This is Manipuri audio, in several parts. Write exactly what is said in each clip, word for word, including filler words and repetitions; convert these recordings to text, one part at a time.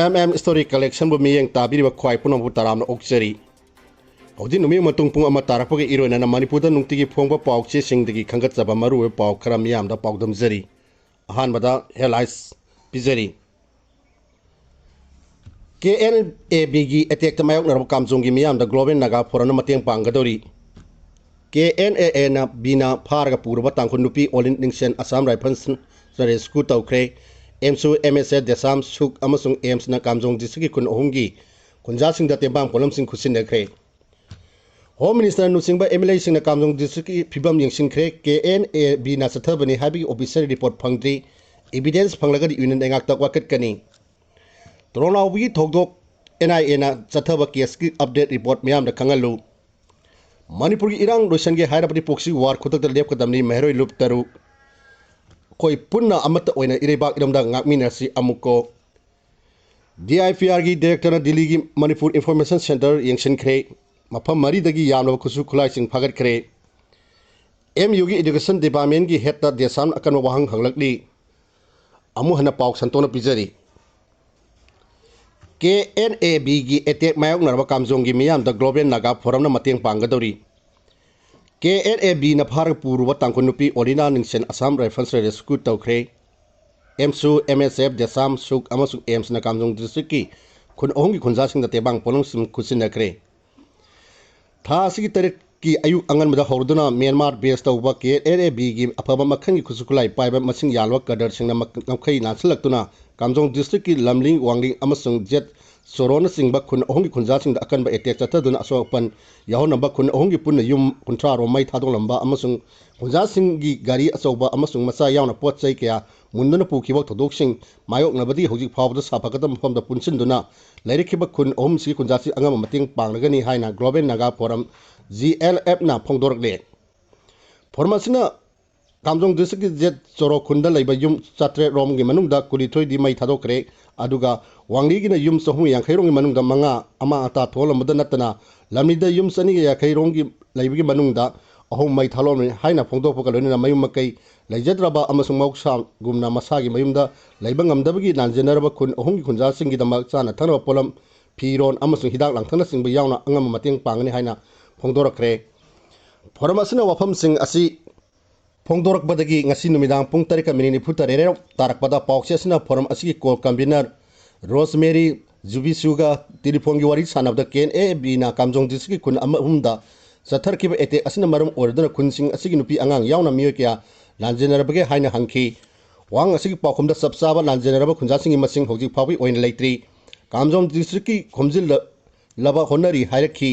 ꯑꯦꯝ ꯑꯦꯝ ꯏꯁꯇꯣꯔꯤ ꯀꯂꯦꯛꯁꯟꯕꯨ ꯃꯤꯠꯌꯦꯡ ꯇꯥꯕꯤꯔꯤꯕ ꯈ꯭ꯋꯥꯏ ꯄꯨꯝꯅꯃꯛꯄꯨ ꯇꯔꯥꯝꯅ ꯑꯣꯛꯆꯔꯤ꯫ ꯍꯧꯖꯤꯛ ꯅꯨꯃꯤꯠ ꯃꯇꯨꯡ ꯄꯨꯡ ꯑꯃ ꯇꯥꯔꯛꯄꯒ ꯏꯔꯣꯏꯅꯅ ꯃꯅꯤꯄꯨꯔꯗ ꯅꯨꯡꯇꯤꯒꯤ ꯐꯣꯡꯕ ꯄꯥꯎ ꯆꯦꯁꯤꯡꯗꯒꯤ ꯈꯟꯒꯠꯆꯕ ꯃꯔꯨꯑꯣꯏꯕ ꯄꯥꯎ ꯈꯔ ꯃꯤꯌꯥꯝꯗ ꯄꯥꯎꯗꯝꯖꯔꯤ꯫ ꯑꯍꯥꯟꯕꯗ ꯍꯦꯗꯂꯥꯏꯟꯁ ꯄꯤꯖꯔꯤ꯫ ꯀꯦ ꯑꯦꯟ ꯑꯦ ꯕꯤꯒꯤ ꯑꯦꯇꯦꯛꯇ ꯃꯥꯌꯣꯛꯅꯔꯕ ꯀꯥꯝꯖꯣꯡꯒꯤ ꯃꯤꯌꯥꯝꯗ ꯒ꯭ꯂꯣꯕꯦꯜ ꯅꯥꯒꯥ ꯐꯣꯔꯝꯅ ꯃꯇꯦꯡ ꯄꯥꯡꯒꯗꯧꯔꯤ꯫ ꯀꯦ ꯑꯦꯟ ꯑꯦ ꯑꯦꯅ ꯕꯤꯅ ꯐꯥꯔꯒ ꯄꯨꯔꯕ ꯇꯥꯡꯈꯨꯜ ꯅꯨꯄꯤ ꯑꯣꯂꯤꯟ ꯅꯤꯡꯁꯦꯟ ꯑꯁꯥꯝ ꯔꯥꯏꯐꯜꯁ ꯔꯦꯁꯀ꯭ꯌꯨ ꯇꯧꯈ꯭ꯔꯦ꯫ ꯑꯦꯝꯁꯨ, ꯑꯦꯝ ꯑꯦꯁ ꯑꯦꯐ, ꯗꯦꯁꯥꯝ, ꯁꯨꯛ ꯑꯃꯁꯨꯡ ꯑꯦꯝꯁꯅ ꯀꯥꯝꯖꯣꯡ ꯗꯤꯁꯇ꯭ꯔꯤꯛꯀꯤ ꯈꯨꯟ ꯑꯍꯨꯝꯒꯤ ꯈꯨꯟꯖꯥꯁꯤꯡꯗ ꯇꯦꯡꯕꯥꯡ ꯄꯣꯠꯂꯝꯁꯤꯡ ꯈꯨꯠꯁꯤꯟꯅꯈ꯭ꯔꯦ꯫ ꯍꯣꯝ ꯃꯤꯅꯤꯁꯇꯔꯅꯆꯤꯡꯕ ꯑꯦꯝ ꯑꯦꯜ ꯑꯦꯁꯤꯡꯅ ꯀꯥꯝꯖꯣꯡ ꯗꯤꯁꯇ꯭ꯔꯤꯛꯀꯤ ꯐꯤꯕꯝ ꯌꯦꯡꯁꯤꯟꯈ꯭ꯔꯦ꯫ ꯀꯦ ꯑꯦꯟ ꯑꯦ ꯕꯤꯅ ꯆꯠꯊꯕꯅꯤ ꯍꯥꯏꯕꯒꯤ ꯑꯣꯐꯤꯁꯤꯌꯦꯜ ꯔꯤꯄꯣꯔꯠ ꯐꯪꯗ꯭ꯔꯤ꯫ ꯏꯕꯤꯗꯦꯟꯁ ꯐꯪꯂꯒꯗꯤ ꯌꯨꯅꯤꯌꯟ ꯂꯩꯉꯥꯛꯇ ꯋꯥꯀꯠꯀꯅꯤ꯫ ꯇꯣꯔꯣꯅꯥꯎꯕꯒꯤ ꯊꯧꯗꯣꯛ ꯑꯦꯟ ꯑꯥꯏ ꯑꯦꯅ ꯆꯠꯊꯕ ꯀꯦꯁꯀꯤ ꯑꯞꯗꯦꯠ ꯔꯤꯄꯣꯔꯠ ꯃꯤꯌꯥꯝꯗ ꯈꯪꯍꯜꯂꯨ꯫ ꯃꯅꯤꯄꯨꯔꯒꯤ ꯏꯔꯥꯡ ꯂꯣꯏꯁꯤꯟꯒꯦ ꯍꯥꯏꯔꯕꯗꯤ ꯄ꯭ꯔꯣꯛꯁꯤ ꯋꯥꯔ ꯈꯨꯗꯛꯇ ꯂꯦꯞꯀꯗꯕꯅꯤ꯫ ꯃꯍꯩꯔꯣꯏ ꯂꯨꯞ ꯇꯔꯨꯛ꯫ ꯑꯩꯈꯣꯏ ꯄꯨꯟꯅ ꯑꯃꯠꯇ ꯑꯣꯏꯅ ꯏꯔꯩꯕꯥꯛ ꯏꯔꯝꯗꯝ ꯉꯥꯛꯃꯤꯟꯅꯁꯤ꯫ ꯑꯃꯨꯛꯀꯣ꯫ ꯗꯤ ꯑꯥꯏ ꯄꯤ ꯑꯥꯔꯒꯤ ꯗꯥꯏꯔꯦꯛꯇꯔꯅ ꯗꯤꯜꯂꯤꯒꯤ ꯃꯅꯤꯄꯨꯔ ꯏꯟꯐꯣꯔꯃꯦꯁꯟ ꯁꯦꯟꯇꯔ ꯌꯦꯡꯁꯤꯟꯈ꯭ꯔꯦ꯫ ꯃꯐꯝ ꯃꯔꯤꯗꯒꯤ ꯌꯥꯝꯂꯕ ꯈꯨꯠꯁꯨ ꯈꯨꯠꯂꯥꯏꯁꯤꯡ ꯐꯥꯒꯠꯈ꯭ꯔꯦ꯫ ꯑꯦꯝ ꯌꯨꯒꯤ ꯏꯗꯨꯀꯦꯁꯟ ꯗꯤꯄꯥꯔꯠꯃꯦꯟꯒꯤ ꯍꯦꯠꯇ ꯗꯦꯁꯥꯝꯅ ꯑꯀꯟꯕ ꯋꯥꯍꯪ ꯍꯪꯂꯛꯂꯤ꯫ ꯑꯃꯨꯛ ꯍꯟꯅ ꯄꯥꯎ ꯁꯟꯇꯣꯛꯅ ꯄꯤꯖꯔꯤ꯫ ꯀꯦ ꯑꯦꯟ ꯑꯦ ꯕꯤꯒꯤ ꯑꯦꯇꯦꯛ ꯃꯥꯌꯣꯛꯅꯔꯕ ꯀꯥꯝꯖꯣꯡꯒꯤ ꯃꯤꯌꯥꯝꯗ ꯒ꯭ꯂꯣꯕꯦꯜ ꯅꯥꯒꯥ ꯐꯣꯔꯝꯅ ꯃꯇꯦꯡ ꯄꯥꯡꯒꯗꯧꯔꯤ꯫ ꯀꯦ ꯑꯦꯟ ꯑꯦ ꯕꯤꯅ ꯐꯥꯔꯒ ꯄꯨꯔꯨꯕ ꯇꯥꯡꯈꯨꯜ ꯅꯨꯄꯤ ꯑꯣꯂꯤꯅꯥ ꯅꯤꯡꯁꯦꯟ ꯑꯁꯥꯝ ꯔꯥꯏꯐꯜꯁ ꯔꯦꯁꯀ꯭ꯌꯨ ꯇꯧꯈ꯭ꯔꯦ꯫ ꯑꯦꯝꯁꯨ, ꯑꯦꯝ ꯑꯦꯁ ꯑꯦꯐ, ꯗꯦꯁꯥꯝ, ꯁꯨꯛ ꯑꯃꯁꯨꯡ ꯑꯦꯝꯁꯅ ꯀꯥꯝꯖꯣꯡ ꯗꯤꯁꯇ꯭ꯔꯤꯛꯀꯤ ꯈꯨꯟ ꯑꯍꯨꯝꯒꯤ ꯈꯨꯟꯖꯥꯁꯤꯡꯗ ꯇꯦꯡꯕꯥꯡ ꯄꯣꯠꯂꯝꯁꯤꯡ ꯈꯨꯠꯁꯤꯟꯅꯈ꯭ꯔꯦ꯫ ꯊꯥ ꯑꯁꯤꯒꯤ ꯇꯔꯦꯠꯀꯤ ꯑꯌꯨꯛ ꯑꯉꯟꯕꯗ ꯍꯧꯔꯗꯨꯅ ꯃ꯭ꯌꯥꯟꯃꯥꯔ ꯕꯦꯁ ꯇꯧꯕ ꯀꯦ ꯑꯦꯟ ꯑꯦ ꯕꯤꯒꯤ ꯑꯐꯕ ꯃꯈꯜꯒꯤ ꯈꯨꯠꯁꯨ ꯈꯨꯠꯂꯥꯏ ꯄꯥꯏꯕ ꯃꯁꯤꯡ ꯌꯥꯝꯂꯕ ꯀꯗꯔꯁꯤꯡꯅ ꯃꯛ-, ꯉꯝꯈꯩ ꯂꯥꯟꯁꯤꯜꯂꯛꯇꯨꯅ ꯀꯥꯝꯖꯣꯡ ꯗꯤꯁꯇ꯭ꯔꯤꯛꯀꯤ ꯂꯝꯂꯤꯡ, ꯋꯥꯡꯂꯤꯡ ꯑꯃꯁꯨꯡ ꯖꯦꯠ ꯆꯣꯔꯣꯅꯆꯤꯡꯕ ꯈꯨꯟ ꯑꯍꯨꯝꯒꯤ ꯈꯨꯟꯖꯥꯁꯤꯡꯗ ꯑꯀꯟꯕ ꯑꯦꯇꯦꯛ ꯆꯠꯊꯗꯨꯅ ꯑꯁꯣꯛ ꯑꯄꯟ ꯌꯥꯎꯍꯟꯅꯕ ꯈꯨꯟ ꯑꯍꯨꯝꯒꯤ ꯄꯨꯟꯅ ꯌꯨꯝ ꯀꯨꯟꯊ꯭ꯔꯥ ꯔꯣꯝ ꯃꯩ ꯊꯥꯗꯣꯛꯂꯝꯕ ꯑꯃꯁꯨꯡ ꯈꯨꯟꯖꯥꯁꯤꯡꯒꯤ ꯒꯥꯔꯤ ꯑꯆꯧꯕ ꯑꯃꯁꯨꯡ ꯃꯆꯥ ꯌꯥꯎꯅ ꯄꯣꯠ ꯆꯩ ꯀꯌꯥ ꯃꯨꯟꯗꯨꯅ ꯄꯨꯈꯤꯕ ꯊꯧꯗꯣꯛꯁꯤꯡ ꯃꯥꯌꯣꯛꯅꯕꯗꯒꯤ ꯍꯧꯖꯤꯛ ꯐꯥꯎꯕꯗ ꯁꯥꯐꯒꯗꯕ ꯃꯐꯝꯗ ꯄꯨꯟꯁꯤꯟꯗꯨꯅ ꯂꯩꯔꯛꯈꯤꯕ ꯈꯨꯟ ꯑꯍꯨꯝꯁꯤꯒꯤ ꯈꯨꯟꯖꯥꯁꯤꯡ ꯑꯉꯝꯕ ꯃꯇꯦꯡ ꯄꯥꯡꯂꯒꯅꯤ ꯍꯥꯏꯅ global Naga forum, G L ꯑꯦꯐꯅ ꯐꯣꯡꯗꯣꯔꯛꯂꯦ꯫ ꯐꯣꯔꯝ ꯑꯁꯤꯅ ꯀꯥꯝꯖꯣꯡ ꯗꯤꯁꯇ꯭ꯔꯤꯛꯀꯤ ꯖꯦꯠ ꯆꯣꯔꯣ ꯈꯨꯟꯗ ꯂꯩꯕ ꯌꯨꯝ ꯆꯥꯇ꯭ꯔꯦꯠ ꯔꯣꯝꯒꯤ ꯃꯅꯨꯡꯗ ꯀꯨꯟꯅꯤꯊꯣꯏꯗꯤ ꯃꯩ ꯊꯥꯗꯣꯛꯈ꯭ꯔꯦ, ꯑꯗꯨꯒ ꯋꯥꯡꯂꯤꯒꯤꯅ ꯌꯨꯝ ꯆꯍꯨꯝ ꯌꯥꯡꯈꯩ ꯔꯣꯝꯒꯤ ꯃꯅꯨꯡꯗ ꯃꯉꯥ ꯑꯃꯥꯡ ꯑꯇꯥ ꯊꯣꯛꯍꯜꯂꯝꯕꯗ ꯅꯠꯇꯅ ꯂꯝꯂꯤꯗ ꯌꯨꯝ ꯆꯅꯤꯒ ꯌꯥꯡꯈꯩ ꯔꯣꯝꯒꯤ ꯂꯩꯕꯒꯤ ꯃꯅꯨꯡꯗ ꯑꯍꯨꯝ ꯃꯩ ꯊꯥꯗꯣꯛꯂꯝꯃꯤ ꯍꯥꯏꯅ ꯐꯣꯡꯗꯣꯛꯄꯒ ꯂꯣꯏꯅꯅ ꯃꯌꯨꯝ ꯃꯀꯩ ꯂꯩꯖꯗ꯭ꯔꯕ ꯑꯃꯁꯨꯡ ꯃꯍꯧꯁꯥꯒꯨꯝꯅ ꯃꯁꯥꯒꯤ ꯃꯌꯨꯝꯗ ꯂꯩꯕ ꯉꯝꯗꯕꯒꯤ ꯂꯥꯟꯖꯦꯟꯅꯔꯕ ꯈꯨꯟ ꯑꯍꯨꯝꯒꯤ ꯈꯨꯟꯖꯥꯁꯤꯡꯒꯤꯗꯃꯛ ꯆꯥꯅ ꯊꯛꯅꯕ ꯄꯣꯠꯂꯝ, ꯐꯤꯔꯣꯟ ꯑꯃꯁꯨꯡ ꯍꯤꯗꯥꯛ ꯂꯥꯡꯊꯛꯅꯆꯤꯡꯕ ꯌꯥꯎꯅ ꯑꯉꯝꯕ ꯃꯇꯦꯡ ꯄꯥꯡꯒꯅꯤ ꯍꯥꯏꯅ ꯐꯣꯡꯗꯣꯔꯛꯈ꯭ꯔꯦ꯫ ꯐꯣꯔꯝ ꯑꯁꯤꯅ ꯋꯥꯐꯝꯁꯤꯡ ꯑꯁꯤ ꯐꯣꯡꯗꯣꯔꯛꯄꯗꯒꯤ ꯉꯁꯤ ꯅꯨꯃꯤꯗꯥꯡ ꯄꯨꯡ ꯇꯔꯦꯠꯀ ꯃꯤꯅꯤꯠ ꯅꯤꯐꯨ ꯇꯔꯦꯠ ꯇꯥꯔꯛꯄꯗ ꯄꯥꯎꯆꯦ ꯑꯁꯤꯅ ꯐꯣꯔꯝ ꯑꯁꯤꯒꯤ ꯀꯣꯔ ꯀꯟꯚꯤꯅꯔ ꯔꯣꯁꯃꯦꯔꯤ ꯖꯨꯕꯤꯁꯨꯒ ꯇꯦꯂꯤꯐꯣꯟꯒꯤ ꯋꯥꯔꯤ ꯁꯥꯟꯅꯕꯗ ꯀꯦ ꯑꯦꯟ ꯑꯦ ꯕꯤꯅ ꯀꯥꯝꯖꯣꯡ ꯗꯤꯁꯇ꯭ꯔꯤꯛꯀꯤ ꯈꯨꯟ ꯑꯃ ꯑꯍꯨꯝꯗ ꯆꯠꯊꯔꯛꯈꯤꯕ ꯑꯦꯇꯦꯛ ꯑꯁꯤꯅ ꯃꯔꯝ ꯑꯣꯏꯔꯗꯨꯅ ꯈꯨꯟꯁꯤꯡ ꯑꯁꯤꯒꯤ ꯅꯨꯄꯤ ꯑꯉꯥꯡ ꯌꯥꯎꯅ ꯃꯤꯑꯣꯏ ꯀꯌꯥ ꯂꯥꯟꯖꯦꯟꯅꯔꯕꯒꯦ ꯍꯥꯏꯅ ꯍꯪꯈꯤ꯫ ꯋꯥꯍꯪ ꯑꯁꯤꯒꯤ ꯄꯥꯎꯈꯨꯝꯗ ꯆꯞ ꯆꯥꯕ ꯂꯥꯟꯖꯦꯟꯅꯔꯕ ꯈꯨꯟꯖꯥꯁꯤꯡꯒꯤ ꯃꯁꯤꯡ ꯍꯧꯖꯤꯛ ꯐꯥꯎꯕꯒꯤ ꯑꯣꯏꯅ ꯂꯩꯇ꯭ꯔꯤ꯫ ꯀꯥꯝꯖꯣꯡ ꯗꯤꯁꯇ꯭ꯔꯤꯛꯀꯤ ꯈꯣꯝꯖꯤꯜꯂꯕ ꯍꯣꯠꯅꯔꯤ ꯍꯥꯏꯔꯛꯈꯤ꯫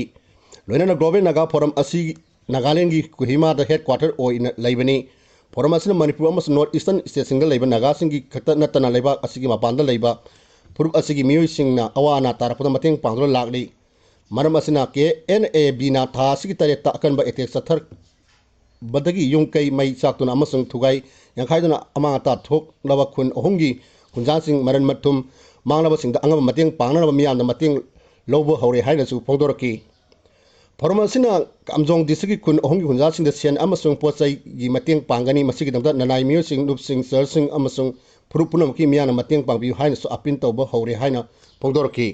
ꯂꯣꯏꯅꯅ ꯒ꯭ꯂꯣꯕꯦꯜ ꯅꯥꯒꯥ ꯐꯣꯔꯝ ꯑꯁꯤ ꯅꯥꯒꯥꯂꯦꯟꯒꯤ ꯀꯣꯍꯤꯃꯥꯗ ꯍꯦꯗꯀ꯭ꯋꯥꯇꯔ ꯑꯣꯏꯅ ꯂꯩꯕꯅꯤ꯫ ꯐꯣꯔꯝ ꯑꯁꯤꯅ ꯃꯅꯤꯄꯨꯔ ꯑꯃꯁꯨꯡ ꯅꯣꯔꯠ ꯏꯁꯇꯔꯟ ꯁ꯭ꯇꯦꯠꯁꯤꯡꯗ ꯂꯩꯕ ꯅꯥꯒꯥꯁꯤꯡꯒꯤ ꯈꯛꯇ ꯅꯠꯇꯅ ꯂꯩꯕꯥꯛ ꯑꯁꯤꯒꯤ ꯃꯄꯥꯟꯗ ꯂꯩꯕ ꯐꯨꯔꯨꯞ ꯑꯁꯤꯒꯤ ꯃꯤꯑꯣꯏꯁꯤꯡꯅ ꯑꯋꯥ ꯑꯅꯥ ꯇꯥꯔꯛꯄꯗ ꯃꯇꯦꯡ ꯄꯥꯡꯗꯨꯅ ꯂꯥꯛꯂꯤ꯫ ꯃꯔꯝ ꯑꯁꯤꯅ ꯀꯦ ꯑꯦꯟ ꯑꯦ ꯕꯤꯅ ꯊꯥ ꯑꯁꯤꯒꯤ ꯇꯔꯦꯠꯇ ꯑꯀꯟꯕ ꯑꯦꯇꯦꯛ ꯆꯠꯊꯔꯛꯄꯗꯒꯤ ꯌꯨꯝ ꯀꯩ ꯃꯩ ꯆꯥꯛꯇꯨꯅ ꯑꯃꯁꯨꯡ ꯊꯨꯒꯥꯏ ꯌꯥꯡꯈꯥꯏꯗꯨꯅ ꯑꯃꯥꯡ ꯑꯇꯥ ꯊꯣꯛꯂꯕ ꯈꯨꯟ ꯑꯍꯨꯝꯒꯤ ꯈꯨꯟꯖꯥꯁꯤꯡ ꯃꯔꯟ ꯃꯊꯨꯝ ꯃꯥꯡꯂꯕꯁꯤꯡꯗ ꯑꯉꯝꯕ ꯃꯇꯦꯡ ꯄꯥꯡꯅꯅꯕ ꯃꯤꯌꯥꯝꯅ ꯃꯇꯦꯡ ꯂꯧꯕ ꯍꯧꯔꯦ ꯍꯥꯏꯅꯁꯨ ꯐꯣꯡꯗꯣꯔꯛꯈꯤ꯫ ꯐꯣꯔꯝ ꯑꯁꯤꯅ ꯀꯥꯝꯖꯣꯡ ꯗꯤꯁꯇ꯭ꯔꯤꯛꯀꯤ ꯈꯨꯟ ꯑꯍꯨꯝꯒꯤ ꯈꯨꯟꯖꯥꯁꯤꯡꯗ ꯁꯦꯟ ꯑꯃꯁꯨꯡ ꯄꯣꯠ ꯆꯩꯒꯤ ꯃꯇꯦꯡ ꯄꯥꯡꯒꯅꯤ꯫ ꯃꯁꯤꯒꯤꯗꯃꯛꯇ ꯅꯅꯥꯏ ꯃꯤꯑꯣꯏꯁꯤꯡ, ꯅꯨꯞꯁꯤꯡ, ꯆꯔꯆꯁꯤꯡ ꯑꯃꯁꯨꯡ ꯐꯨꯔꯨꯞ ꯄꯨꯝꯅꯃꯛꯀꯤ ꯃꯤꯌꯥꯝꯅ ꯃꯇꯦꯡ ꯄꯥꯡꯕꯤꯌꯨ ꯍꯥꯏꯅꯁꯨ ꯑꯄꯤꯜ ꯇꯧꯕ ꯍꯧꯔꯦ ꯍꯥꯏꯅ ꯐꯣꯡꯗꯣꯔꯛꯈꯤ꯫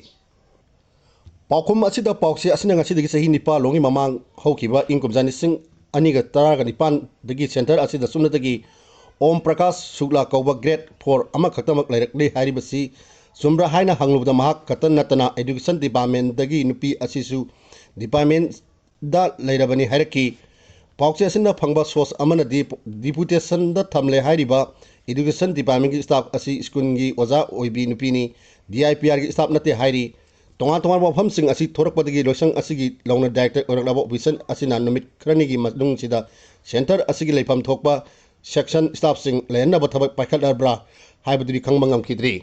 ꯄꯥꯎꯈꯨꯝ ꯑꯁꯤꯗ ꯄꯥꯎꯆꯦ ꯑꯁꯤꯅ ꯉꯁꯤꯗꯒꯤ ꯆꯍꯤ ꯅꯤꯄꯥꯜ ꯂꯣꯝꯒꯤ ꯃꯃꯥꯡ ꯍꯧꯈꯤꯕ ꯏꯪ ꯀꯨꯝꯖꯥ ꯂꯤꯁꯤꯡ ꯑꯅꯤꯒ ꯇꯔꯥꯒ ꯅꯤꯄꯥꯟꯗꯒꯤ ꯁꯦꯟꯇꯔ ꯑꯁꯤꯗ ꯁꯨꯞꯅꯇꯒꯤ ꯑꯣꯝ ꯄ꯭ꯔꯀꯥꯁ ꯁꯨꯛꯂꯥ ꯀꯧꯕ ꯒ꯭ꯔꯦꯗ ꯐꯣꯔ ꯑꯃꯈꯛꯇꯃꯛ ꯂꯩꯔꯛꯂꯤ ꯍꯥꯏꯔꯤꯕꯁꯤ ꯆꯨꯝꯕ꯭ꯔꯥ ꯍꯥꯏꯅ ꯍꯪꯂꯨꯕꯗ ꯃꯍꯥꯛ ꯈꯛꯇ ꯅꯠꯇꯅ ꯑꯦꯗꯨꯀꯦꯁꯟ ꯗꯤꯄꯥꯔꯠꯃꯦꯟꯗꯒꯤ ꯅꯨꯄꯤ ꯑꯁꯤꯁꯨ ꯗꯤꯄꯥꯔꯠꯃꯦꯟꯗ ꯂꯩꯔꯕꯅꯤ ꯍꯥꯏꯔꯛꯈꯤ꯫ ꯄꯥꯎꯆꯦ ꯑꯁꯤꯅ ꯐꯪꯕ ꯁꯣꯔꯁ ꯑꯃꯅꯗꯤ ꯗꯤꯄꯨꯇꯦꯁꯟꯗ ꯊꯝꯂꯦ ꯍꯥꯏꯔꯤꯕ ꯏꯗꯨꯀꯦꯁꯟ ꯗꯤꯄꯥꯔꯠꯃꯦꯟꯒꯤ ꯁ꯭ꯇꯥꯐ ꯑꯁꯤ ꯁ꯭ꯀꯨꯜꯒꯤ ꯑꯣꯖꯥ ꯑꯣꯏꯕꯤ ꯅꯨꯄꯤꯅꯤ꯫ ꯗꯤ ꯑꯥꯏ ꯄꯤ ꯑꯥꯔꯒꯤ ꯁ꯭ꯇꯥꯐ ꯅꯠꯇꯦ ꯍꯥꯏꯔꯤ꯫ ꯇꯣꯉꯥꯟ ꯇꯣꯉꯥꯟꯕ ꯋꯥꯐꯝꯁꯤꯡ ꯑꯁꯤ ꯊꯣꯔꯛꯄꯗꯒꯤ ꯂꯣꯏꯁꯪ ꯑꯁꯤꯒꯤ ꯂꯧꯅ ꯗꯥꯏꯔꯦꯛꯇꯔ ꯑꯣꯏꯔꯛꯂꯕ ꯑꯣꯐꯤꯁꯔ ꯑꯁꯤꯅ ꯅꯨꯃꯤꯠ ꯈꯔꯅꯤꯒꯤ ꯃꯅꯨꯡꯁꯤꯗ ꯁꯦꯟꯇꯔ ꯑꯁꯤꯒꯤ ꯂꯩꯐꯝ ꯊꯣꯛꯄ ꯁꯦꯛꯁꯟ ꯁ꯭ꯇꯥꯐꯁꯤꯡ ꯂꯩꯍꯟꯅꯕ ꯊꯕꯛ ꯄꯥꯏꯈꯠꯂꯕ꯭ꯔꯥ ꯍꯥꯏꯕꯗꯨꯗꯤ ꯈꯪꯕ ꯉꯝꯈꯤꯗ꯭ꯔꯤ꯫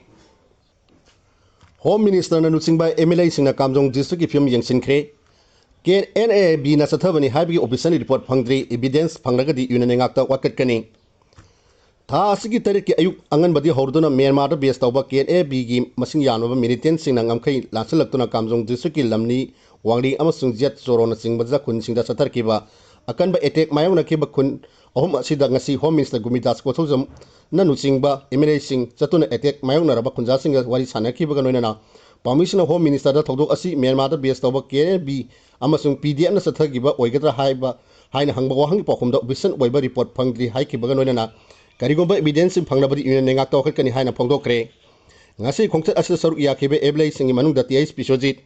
ꯍꯣꯝ ꯃꯤꯅꯤꯁꯇꯔꯅ ꯂꯨꯆꯤꯡꯕ ꯑꯦꯝ ꯑꯦꯜ ꯑꯦꯁꯤꯡꯅ ꯀꯥꯝꯖꯣꯡ ꯗꯤꯁꯇ꯭ꯔꯤꯛꯀꯤ ꯐꯤꯕꯝ ꯌꯦꯡꯁꯤꯟꯈ꯭ꯔꯦ꯫ ꯀꯦ ꯑꯦꯟ ꯑꯦ ꯕꯤꯅ ꯆꯠꯊꯕꯅꯤ ꯍꯥꯏꯕꯒꯤ ꯑꯣꯐꯤꯁꯤꯌꯦꯜ ꯔꯤꯄꯣꯔꯠ ꯐꯪꯗ꯭ꯔꯤ꯫ ꯏꯚꯤꯗꯦꯟꯁ ꯐꯪꯂꯒꯗꯤ ꯌꯨꯅꯦꯟ ꯉꯥꯛꯇ ꯋꯥꯀꯠꯀꯅꯤ꯫ ꯊꯥ ꯑꯁꯤꯒꯤ ꯇꯔꯦꯠꯀꯤ ꯑꯌꯨꯛ ꯑꯉꯟꯕꯗꯤ ꯍꯧꯔꯗꯨꯅ ꯃ꯭ꯌꯥꯟꯃꯥꯔꯗ ꯕꯦꯁ ꯇꯧꯕ ꯀꯦ ꯑꯦꯟ ꯑꯦ ꯕꯤꯒꯤ ꯃꯁꯤꯡ ꯌꯥꯝꯂꯕ ꯃꯤꯂꯤꯇꯦꯟꯁꯤꯡꯅ ꯉꯝꯈꯩ ꯂꯥꯟꯁꯤꯜꯂꯛꯇꯨꯅ ꯀꯥꯝꯖꯣꯡ ꯗꯤꯁꯇ꯭ꯔꯤꯛꯀꯤ ꯂꯝꯅꯤ, ꯋꯥꯡꯂꯤ ꯑꯃꯁꯨꯡ ꯖꯦꯠ ꯆꯣꯔꯣꯅꯆꯤꯡꯕ ꯈꯨꯟꯁꯤꯡꯗ ꯆꯠꯊꯔꯛꯈꯤꯕ ꯑꯀꯟꯕ attack ꯃꯥꯌꯣꯛꯅꯈꯤꯕ ꯈꯨꯟ ꯑꯍꯨꯝ ꯑꯁꯤꯗ ꯉꯁꯤ Home Minister ꯒꯨꯃꯤꯗꯥꯁ ꯀꯣꯊꯧꯖꯝꯅ ꯂꯨꯆꯤꯡꯕ MLA ꯁꯤꯡ ꯆꯠꯇꯨꯅ attack ꯃꯥꯌꯣꯛꯅꯔꯕ ꯈꯨꯟꯖꯥꯁꯤꯡꯒ ꯋꯥꯔꯤ ꯁꯥꯟꯅꯈꯤꯕꯒ ꯂꯣꯏꯅꯅ ꯄꯥꯝꯕꯤꯁꯤꯡꯅ Home Minister ꯗ ꯊꯧꯗꯣꯛ ꯑꯁꯤ ꯃ꯭ꯌꯥꯟꯃꯥꯔꯗ base ꯇꯧꯕ KNLB ꯑꯃꯁꯨꯡ PDF ꯅ ꯆꯠꯊꯈꯤꯕ ꯑꯣꯏꯒꯗ꯭ꯔꯥ ꯍꯥꯏꯕ ꯍꯥꯏꯅ ꯍꯪꯕ ꯋꯥꯍꯪꯒꯤ ꯄꯥꯎꯈꯨꯝꯗ official ꯑꯣꯏꯕ report ꯐꯪꯗ꯭ꯔꯤ ꯍꯥꯏꯈꯤꯕꯒ ꯂꯣꯏꯅꯅ ꯀꯔꯤꯒꯨꯝꯕ evidence ꯁꯤꯡ ꯐꯪꯂꯕꯗꯤ ꯌꯨꯅꯤꯌꯟ ꯂꯩꯉꯥꯛꯇ ꯋꯥꯀꯠꯀꯅꯤ ꯍꯥꯏꯅ ꯐꯣꯡꯗꯣꯛꯈ꯭ꯔꯦ꯫ ꯉꯁꯤ ꯈꯣꯡꯆꯠ ꯑꯁꯤꯗ ꯁꯔꯨꯛ ꯌꯥꯈꯤꯕ MLA ꯁꯤꯡꯒꯤ ꯃꯅꯨꯡꯗ T H Biswajit,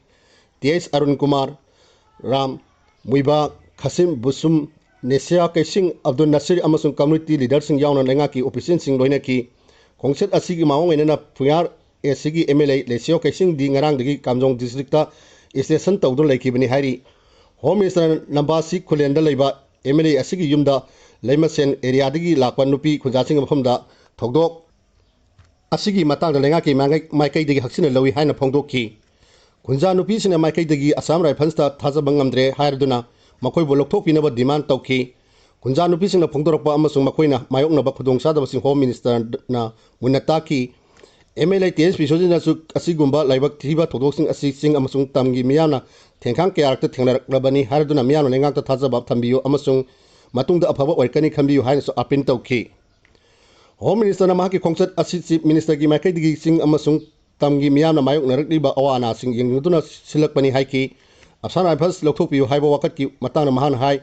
T H Arun Kumar, Ram, Muiba, Khashim Vashum, Nesiya Keishing, Abdul Nasir ꯑꯃꯁꯨꯡ community leader ꯁꯤꯡ ꯌꯥꯎꯅ ꯂꯩꯉꯥꯛꯀꯤ official ꯁꯤꯡ ꯂꯣꯏꯅꯈꯤ꯫ ꯈꯣꯡꯆꯠ ꯑꯁꯤꯒꯤ ꯃꯑꯣꯡ ꯑꯣꯏꯅꯅ ꯐꯨꯌꯥꯔ AC ꯒꯤ MLA ꯂꯦꯁꯤꯌꯣ ꯀꯩꯁꯤꯡꯗꯤ ꯉꯔꯥꯡꯗꯒꯤ ꯀꯥꯝꯖꯣꯡ district ꯇ station ꯇꯧꯗꯨꯅ ꯂꯩꯈꯤꯕꯅꯤ ꯍꯥꯏꯔꯤ꯫ Home Minister ꯅ ꯅꯝꯕꯥꯁꯤ ꯈꯨꯂꯦꯟꯗ ꯂꯩꯕ MLA ꯑꯁꯤꯒꯤ ꯌꯨꯝꯗ ꯂꯩꯃꯁꯦꯟ area ꯗꯒꯤ ꯂꯥꯛꯄ ꯅꯨꯄꯤ ꯈꯨꯟꯖꯥꯁꯤꯡꯒꯤ ꯃꯐꯝꯗ ꯊꯧꯗꯣꯛ ꯑꯁꯤꯒꯤ ꯃꯇꯥꯡꯗ ꯂꯩꯉꯥꯛꯀꯤ ꯃꯥꯏꯀꯩ-, ꯃꯥꯏꯀꯩꯗꯒꯤ ꯍꯛꯆꯤꯟꯅ ꯂꯧꯏ ꯍꯥꯏꯅ ꯐꯣꯡꯗꯣꯛꯈꯤ꯫ ꯈꯨꯟꯖꯥ ꯅꯨꯄꯤꯁꯤꯡꯅ ꯃꯥꯏꯀꯩꯗꯒꯤ Assam Rifles ꯇ ꯊꯥꯖꯕ ꯉꯝꯗ꯭ꯔꯦ ꯍꯥꯏꯔꯗꯨꯅ ꯃꯈꯣꯏꯕꯨ ꯂꯧꯊꯣꯛꯄꯤꯅꯕ demand ꯇꯧꯈꯤ꯫ ꯈꯨꯟꯖꯥ ꯅꯨꯄꯤꯁꯤꯡꯅ ꯐꯣꯡꯗꯣꯔꯛꯄ ꯑꯃꯁꯨꯡ ꯃꯈꯣꯏꯅ ꯃꯥꯌꯣꯛꯅꯕ ꯈꯨꯗꯣꯡꯆꯥꯗꯕꯁꯤꯡ Home Minister ꯅ ꯃꯨꯟꯅ ꯇꯥꯛꯈꯤ꯫ MLA ꯇꯤ ꯑꯩꯆ ꯕꯤꯁ꯭ꯋꯖꯤꯠꯅꯁꯨ ꯑꯁꯤꯒꯨꯝꯕ ꯂꯥꯏꯕꯛ ꯊꯤꯕ ꯊꯧꯗꯣꯛꯁꯤꯡ ꯑꯁꯤ ꯆꯤꯡ ꯑꯃꯁꯨꯡ ꯇꯝꯒꯤ ꯃꯤꯌꯥꯝꯅ ꯊꯦꯡꯈꯥꯡ ꯀꯌꯥꯔꯛꯇ ꯊꯦꯡꯅꯔꯛꯂꯕꯅꯤ ꯍꯥꯏꯔꯗꯨꯅ ꯃꯤꯌꯥꯝꯅ ꯂꯩꯉꯥꯛꯇ ꯊꯥꯖꯕ ꯊꯝꯕꯤꯌꯨ ꯑꯃꯁꯨꯡ ꯃꯇꯨꯡꯗ ꯑꯐꯕ ꯑꯣꯏꯔꯛꯀꯅꯤ ꯈꯟꯕꯤꯌꯨ ꯍꯥꯏꯅꯁꯨ appeal ꯇꯧꯈꯤ꯫ Home Minister ꯅ ꯃꯍꯥꯛꯀꯤ ꯈꯣꯡꯆꯠ ꯑꯁꯤ Chief Minister ꯒꯤ ꯃꯥꯏꯀꯩꯗꯒꯤ ꯆꯤꯡ ꯑꯃꯁꯨꯡ ꯇꯝꯒꯤ ꯃꯤꯌꯥꯝꯅ ꯃꯥꯌꯣꯛꯅꯔꯛꯂꯤꯕ ꯑꯋꯥ ꯑꯅꯥꯁꯤꯡ ꯌꯦꯡꯗꯨꯅ ꯁꯤꯜꯂꯛꯄꯅꯤ ꯍꯥꯏꯈꯤ꯫ Assam Rifles ꯂꯧꯊꯣꯛꯄꯤꯌꯨ ꯍꯥꯏꯕ ꯋꯥꯀꯠꯀꯤ ꯃꯇꯥꯡꯗ ꯃꯍꯥꯛꯅ ꯍꯥꯏ,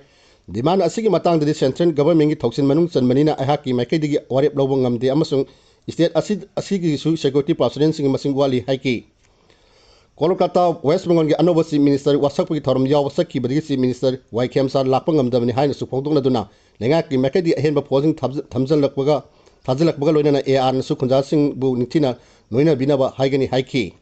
demand ꯑꯁꯤꯒꯤ ꯃꯇꯥꯡꯗꯗꯤ central government ꯀꯤ ꯊꯧꯁꯤꯜ ꯃꯅꯨꯡ ꯆꯟꯕꯅꯤꯅ ꯑꯩꯍꯥꯛꯀꯤ ꯃꯥꯏꯀꯩꯗꯒꯤ ꯋꯥꯔꯦꯞ ꯂꯧꯕ ꯉꯝꯗꯦ ꯑꯃꯁꯨꯡ state ꯑꯁꯤ, ꯑꯁꯤꯒꯤꯁꯨ security personnel ꯁꯤꯡꯒꯤ ꯃꯁꯤꯡ ꯋꯥꯠꯂꯤ ꯍꯥꯏꯈꯤ꯫ ꯀꯣꯜꯀꯇꯥ, West Bengal ꯒꯤ ꯑꯅꯧꯕ Chief Minister ꯋꯥꯁꯛꯄꯒꯤ ꯊꯧꯔꯝ ꯌꯥꯎꯕ ꯆꯠꯈꯤꯕꯗꯒꯤ Chief Minister ꯋꯥꯏ ꯈꯦꯝꯆꯥꯟ ꯂꯥꯛꯄ ꯉꯝꯗꯕꯅꯤ ꯍꯥꯏꯅꯁꯨ ꯐꯣꯡꯗꯣꯛꯅꯗꯨꯅ ꯂꯩꯉꯥꯛꯀꯤ ꯃꯥꯏꯀꯩꯗꯒꯤ ꯑꯍꯦꯟꯕ ꯐꯣꯔꯁꯁꯤꯡ ꯊꯥꯖ-, ꯊꯝꯖꯤꯜꯂꯛꯄꯒ, ꯊꯥꯖꯤꯜꯂꯛꯄꯒ ꯂꯣꯏꯅꯅ AR ꯅꯁꯨ ꯈꯨꯟꯖꯥꯁꯤꯡꯕꯨ ꯅꯤꯡꯊꯤꯅ ꯂꯣꯏꯅꯕꯤꯅꯕ ꯍꯥꯏꯒꯅꯤ ꯍꯥꯏꯈꯤ꯫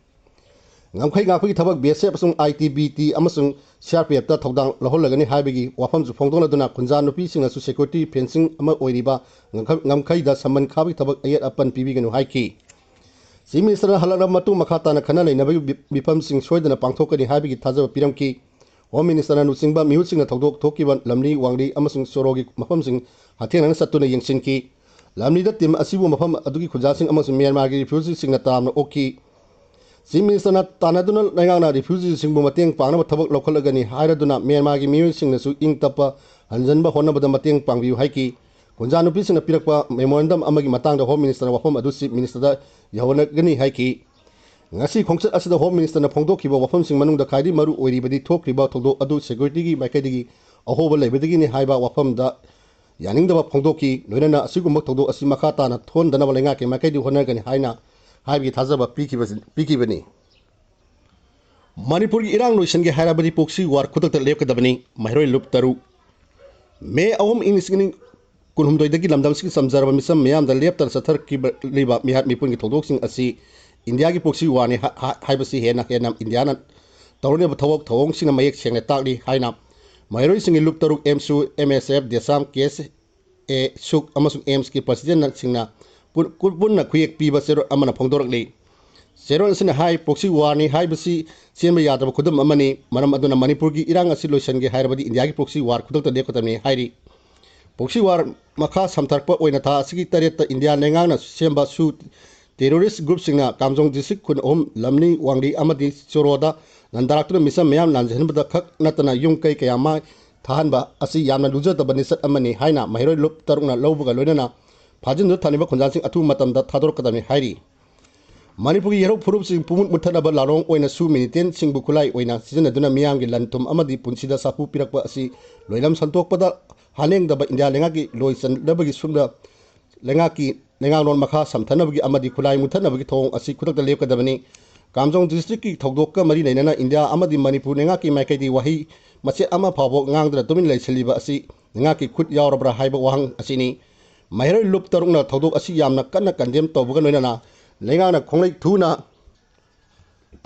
ꯉꯝꯈꯩ ꯉꯥꯛꯄꯒꯤ ꯊꯕꯛ BSF ꯑꯃꯁꯨꯡ ITBP ꯑꯃꯁꯨꯡ CRPF ꯇ ꯊꯧꯗꯥꯡ ꯂꯧꯍꯜꯂꯒꯅꯤ ꯍꯥꯏꯕꯒꯤ ꯋꯥꯐꯝꯁꯨ ꯐꯣꯡꯗꯣꯛꯅꯗꯨꯅ ꯈꯨꯟꯖꯥ ꯅꯨꯄꯤꯁꯤꯡꯅꯁꯨ security fencing ꯑꯃ ꯑꯣꯏꯔꯤꯕ ꯉꯝꯈ-, ꯉꯝꯈꯩꯗ ꯁꯃꯟ ꯈꯥꯕꯒꯤ ꯊꯕꯛ ꯑꯌꯦꯠ ꯑꯄꯟ ꯄꯤꯕꯤꯒꯅꯨ ꯍꯥꯏꯈꯤ꯫ Chief Minister ꯅ ꯍꯜꯂꯛꯂꯕ ꯃꯇꯨꯡ ꯃꯈꯥ ꯇꯥꯅ ꯈꯟꯅ ꯅꯩꯅꯕꯒꯤ ꯃꯤ-, ꯃꯤꯐꯝꯁꯤꯡ ꯁꯣꯏꯗꯅ ꯄꯥꯡꯊꯣꯛꯀꯅꯤ ꯍꯥꯏꯕꯒꯤ ꯊꯥꯖꯕ ꯄꯤꯔꯝꯈꯤ꯫ Home Minister ꯅ ꯂꯨꯆꯤꯡꯕ ꯃꯤꯍꯨꯠꯁꯤꯡꯅ ꯊꯧꯗꯣꯛ ꯊꯣꯛꯈꯤꯕ ꯂꯝꯂꯤ, ꯋꯥꯡꯂꯤ ꯑꯃꯁꯨꯡ ꯁꯣꯔꯣꯒꯤ ꯃꯐꯝꯁꯤꯡ ꯍꯛꯊꯦꯡꯅꯅ ꯆꯠꯇꯨꯅ ꯌꯦꯡꯁꯤꯟꯈꯤ꯫ ꯂꯝꯂꯤꯗ team ꯑꯁꯤꯕꯨ ꯃꯐꯝ ꯑꯗꯨꯒꯤ ꯈꯨꯟꯖꯥꯁꯤꯡ ꯑꯃꯁꯨꯡ ꯃ꯭ꯌꯥꯟꯃꯥꯔꯒꯤ refugee ꯁꯤꯡꯅ ꯇꯔꯥꯝꯅ ꯑꯣꯛꯈꯤ꯫ ꯆꯤꯐ ꯃꯤꯅꯤꯁꯇꯔꯅ ꯇꯥꯟꯅꯗꯨꯅ ꯂꯩꯉꯥꯛꯅ ꯔꯤꯐ꯭ꯌꯨꯖꯤꯁꯤꯡꯕꯨ ꯃꯇꯦꯡ ꯄꯥꯡꯅꯕ ꯊꯕꯛ ꯂꯧꯈꯠꯂꯒꯅꯤ ꯍꯥꯏꯔꯗꯨꯅ ꯃ꯭ꯌꯥꯟꯃꯥꯔꯒꯤ ꯃꯤꯑꯣꯏꯁꯤꯡꯅꯁꯨ ꯏꯪ ꯇꯞꯄ ꯍꯟꯖꯤꯟꯕ ꯍꯣꯠꯅꯕꯗ ꯃꯇꯦꯡ ꯄꯥꯡꯕꯤꯌꯨ ꯍꯥꯏꯈꯤ꯫ ꯀꯨꯟꯖꯥ ꯅꯨꯄꯤꯁꯤꯡꯅ ꯄꯤꯔꯛꯄ ꯃꯦꯃꯣꯔꯦꯟꯗꯝ ꯑꯃꯒꯤ ꯃꯇꯥꯡꯗ ꯍꯣꯝ ꯃꯤꯅꯤꯁꯇꯔꯅ ꯋꯥꯐꯝ ꯑꯗꯨ ꯆꯤꯐ ꯃꯤꯅꯤꯁꯇꯔꯗ ꯌꯧꯍꯟꯅꯒꯅꯤ ꯍꯥꯏꯈꯤ꯫ ꯉꯁꯤ ꯈꯣꯡꯆꯠ ꯑꯁꯤꯗ ꯍꯣꯝ ꯃꯤꯅꯤꯁꯇꯔꯅ ꯐꯣꯡꯗꯣꯛꯈꯤꯕ ꯋꯥꯐꯝꯁꯤꯡ ꯃꯅꯨꯡꯗ ꯈ꯭ꯋꯥꯏꯗꯒꯤ ꯃꯔꯨ ꯑꯣꯏꯔꯤꯕꯗꯤ ꯊꯣꯛꯈ꯭ꯔꯤꯕ ꯊꯧꯗꯣꯛ ꯑꯗꯨ ꯁꯦꯀ꯭ꯌꯨꯔꯤꯇꯤꯒꯤ ꯃꯥꯏꯀꯩꯗꯒꯤ ꯑꯍꯣꯕ ꯂꯩꯕꯗꯒꯤꯅꯤ ꯍꯥꯏꯕ ꯋꯥꯐꯝꯗ ꯌꯥꯅꯤꯡꯗꯕ ꯐꯣꯡꯗꯣꯛꯈꯤ꯫ ꯂꯣꯏꯅꯅ ꯑꯁꯤꯒꯨꯝꯕ ꯊꯧꯗꯣꯛ ꯑꯁꯤ ꯃꯈꯥ ꯇꯥꯅ ꯊꯣꯛꯍꯟꯗꯅꯕ ꯂꯩꯉꯥꯛꯀꯤ ꯃꯥꯏꯀꯩꯗꯒꯤ ꯍꯣꯠꯅꯒꯅꯤ ꯍꯥꯏꯅ ꯍꯥꯏꯕꯒꯤ ꯊꯥꯖꯕ ꯄꯤꯈꯤꯕ-, ꯄꯤꯈꯤꯕꯅꯤ꯫ ꯃꯅꯤꯄꯨꯔꯒꯤ ꯏꯔꯥꯡ ꯂꯣꯏꯁꯤꯟꯒꯦ ꯍꯥꯏꯔꯕꯗꯤ ꯄ꯭ꯔꯣꯛꯁꯤ ꯋꯥꯔ ꯈꯨꯗꯛꯇ ꯂꯦꯞꯀꯗꯕꯅꯤ, ꯃꯍꯩꯔꯣꯏ ꯂꯨꯞ ꯇꯔꯨꯛ꯫ ꯃꯦ ꯑꯍꯨꯝ, ꯏꯪ ꯂꯤꯁꯤꯡ ꯑꯅꯤ ꯀꯨꯟꯍꯨꯝꯗꯣꯏꯗꯒꯤ ꯂꯝꯗꯝꯁꯤꯒꯤ ꯆꯝꯖꯔꯕ ꯃꯤꯆꯝ ꯃꯤꯌꯥꯝꯗ ꯂꯦꯞꯇꯅ ꯆꯠꯊꯔꯛꯂꯤꯕ ꯃꯤꯍꯥꯠ ꯃꯤꯄꯨꯟꯒꯤ ꯊꯧꯗꯣꯛꯁꯤꯡ ꯑꯁꯤ ꯏꯟꯗꯤꯌꯥꯒꯤ ꯄ꯭ꯔꯣꯛꯁꯤ ꯋꯥꯔꯅꯤ ꯍꯥ-, ꯍꯥ-, ꯍꯥꯏꯕꯁꯤ ꯍꯦꯟꯅ ꯍꯦꯟꯅ ꯏꯟꯗꯤꯌꯥꯅ ꯇꯧꯔꯛꯂꯤꯕ ꯊꯕꯛ ꯊꯧꯑꯣꯡꯁꯤꯡꯅ ꯃꯌꯦꯛ ꯁꯦꯡꯅ ꯇꯥꯛꯂꯤ ꯍꯥꯏꯅ ꯃꯍꯩꯔꯣꯏꯁꯤꯡꯒꯤ ꯂꯨꯞ ꯇꯔꯨꯛ ꯑꯦꯝꯁꯨ, ꯑꯦꯝ ꯑꯦꯁ ꯑꯦꯐ, ꯗꯦꯁꯥꯝ, ꯀꯦ ꯑꯦꯁ ꯑꯦ, ꯁꯨꯛ ꯑꯃꯁꯨꯡ ꯑꯦꯝꯁꯀꯤ ꯄ꯭ꯔꯁꯤꯗꯦꯟꯠꯁꯤꯡꯅ ꯄꯨ-, ꯄꯨ-, ꯄꯨꯟꯅ ꯈꯨꯌꯦꯛ ꯄꯤꯕ ꯆꯦꯔꯣꯜ ꯑꯃꯅ ꯐꯣꯡꯗꯣꯔꯛꯂꯤ꯫ ꯆꯦꯔꯣꯜ ꯑꯁꯤꯅ ꯍꯥꯏ, ꯄ꯭ꯔꯣꯛꯁꯤ ꯋꯥꯔꯅꯤ ꯍꯥꯏꯕꯁꯤ ꯆꯦꯟꯕ ꯌꯥꯗ꯭ꯔꯕ ꯈꯨꯗꯝ ꯑꯃꯅꯤ꯫ ꯃꯔꯝ ꯑꯗꯨꯅ ꯃꯅꯤꯄꯨꯔꯒꯤ ꯏꯔꯥꯡ ꯑꯁꯤ ꯂꯣꯏꯁꯤꯟꯒꯦ ꯍꯥꯏꯔꯕꯗꯤ ꯏꯟꯗꯤꯌꯥꯒꯤ ꯄ꯭ꯔꯣꯛꯁꯤ ꯋꯥꯔ ꯈꯨꯗꯛꯇ ꯂꯦꯞꯀꯗꯕꯅꯤ ꯍꯥꯏꯔꯤ꯫ ꯄ꯭ꯔꯣꯛꯁꯤ ꯋꯥꯔ ꯃꯈꯥ ꯁꯝꯊꯔꯛꯄ ꯑꯣꯏꯅ ꯊꯥ ꯑꯁꯤꯒꯤ ꯇꯔꯦꯠꯇ ꯏꯟꯗꯤꯌꯥ ꯂꯩꯉꯥꯛꯅ ꯁꯦꯝꯕ ꯁꯨ ꯇꯦꯔꯣꯔꯤꯁ ꯒ꯭ꯔꯨꯞꯁꯤꯡꯅ ꯀꯥꯝꯖꯣꯡ ꯗꯤꯁꯇ꯭ꯔꯤꯛ ꯈꯨꯟ ꯑꯍꯨꯝ, ꯂꯝꯅꯤ, ꯋꯥꯡꯂꯤ ꯑꯃꯗꯤ ꯆꯣꯔꯣꯗ ꯂꯥꯟꯗꯥꯔꯛꯇꯨꯅ ꯃꯤꯆꯝ ꯃꯌꯥꯝ ꯅꯥꯟꯖꯟꯕꯗ ꯈꯛ ꯅꯠꯇꯅ ꯌꯨꯝ ꯀꯩ ꯀꯌꯥ ꯃꯥꯡ ꯊꯥꯍꯟꯕ ꯑꯁꯤ ꯌꯥꯝꯅ ꯂꯨꯖꯗꯕ ꯂꯤꯆꯠ ꯑꯃꯅꯤ ꯍꯥꯏꯅ ꯃꯍꯩꯔꯣꯏ ꯂꯨꯞ ꯇꯔꯨꯛꯅ ꯂꯧꯕꯒ ꯂꯣꯏꯅꯅ ꯐꯥꯖꯤꯟꯗꯨꯅ ꯊꯝꯂꯤꯕ ꯈꯨꯟꯖꯥꯁꯤꯡ ꯑꯊꯨꯕ ꯃꯇꯝꯗ ꯊꯥꯗꯣꯔꯛꯀꯗꯕꯅꯤ ꯍꯥꯏꯔꯤ꯫ ꯃꯅꯤꯄꯨꯔꯒꯤ ꯌꯦꯔꯧ ꯐꯨꯔꯨꯞꯁꯤꯡ ꯄꯨꯃꯨꯠ ꯃꯨꯠꯊꯠꯅꯕ ꯂꯥꯂꯣꯡ ꯑꯣꯏꯅꯁꯨ ꯃꯤꯂꯤꯇꯦꯟꯁꯤꯡꯕꯨ ꯈꯨꯠꯂꯥꯏ ꯑꯣꯏꯅ ꯁꯤꯖꯤꯟꯅꯗꯨꯅ ꯃꯤꯌꯥꯝꯒꯤ ꯂꯟ ꯊꯨꯝ ꯑꯃꯗꯤ ꯄꯨꯟꯁꯤꯗ ꯁꯥꯐꯨ ꯄꯤꯔꯛꯄ ꯑꯁꯤ ꯂꯣꯏꯂꯝ ꯁꯟꯗꯣꯛꯄꯗ ꯍꯥꯅꯦꯡꯗꯕ ꯏꯟꯗꯤꯌꯥ ꯂꯩꯉꯥꯛꯀꯤ ꯂꯣꯏ ꯆꯟꯅꯕꯒꯤ ꯁꯨꯝꯗ ꯂꯩꯉꯥꯛꯀꯤ ꯂꯩꯉꯥꯛꯂꯣꯟ ꯃꯈꯥ ꯁꯝꯊꯅꯕꯒꯤ ꯑꯃꯗꯤ ꯈꯨꯠꯂꯥꯏ ꯃꯨꯠꯊꯠꯅꯕꯒꯤ ꯊꯧꯑꯣꯡ ꯑꯁꯤ ꯈꯨꯗꯛꯇ ꯂꯦꯞꯀꯗꯕꯅꯤ꯫ ꯀꯥꯝꯖꯣꯡ ꯗꯤꯁꯇ꯭ꯔꯤꯛꯀꯤ ꯊꯧꯗꯣꯛꯀ ꯃꯔꯤ ꯂꯩꯅꯅ ꯏꯟꯗꯤꯌꯥ ꯑꯃꯗꯤ ꯃꯅꯤꯄꯨꯔ ꯂꯩꯉꯥꯛꯀꯤ ꯃꯥꯏꯀꯩꯗꯒꯤ ꯋꯥꯍꯩ ꯃꯆꯦꯠ ꯑꯃ ꯐꯥꯎꯕ ꯉꯥꯡꯗꯅ ꯇꯨꯃꯤꯟ ꯂꯩꯁꯤꯜꯂꯤꯕ ꯑꯁꯤ ꯂꯩꯉꯥꯛꯀꯤ ꯈꯨꯠ ꯌꯥꯎꯔꯕ꯭ꯔꯥ ꯍꯥꯏꯕ ꯋꯥꯍꯪ ꯑꯁꯤꯅꯤ꯫ ꯃꯍꯩꯔꯣꯏ ꯂꯨꯞ ꯇꯔꯨꯛꯅ ꯊꯧꯗꯣꯛ ꯑꯁꯤ ꯌꯥꯝꯅ ꯀꯟꯅ ꯀꯟꯗꯦꯝ ꯇꯧꯕꯒ ꯂꯣꯏꯅꯅ ꯂꯩꯉꯥꯛꯅ ꯈꯣꯡꯂꯩ ꯊꯨꯅ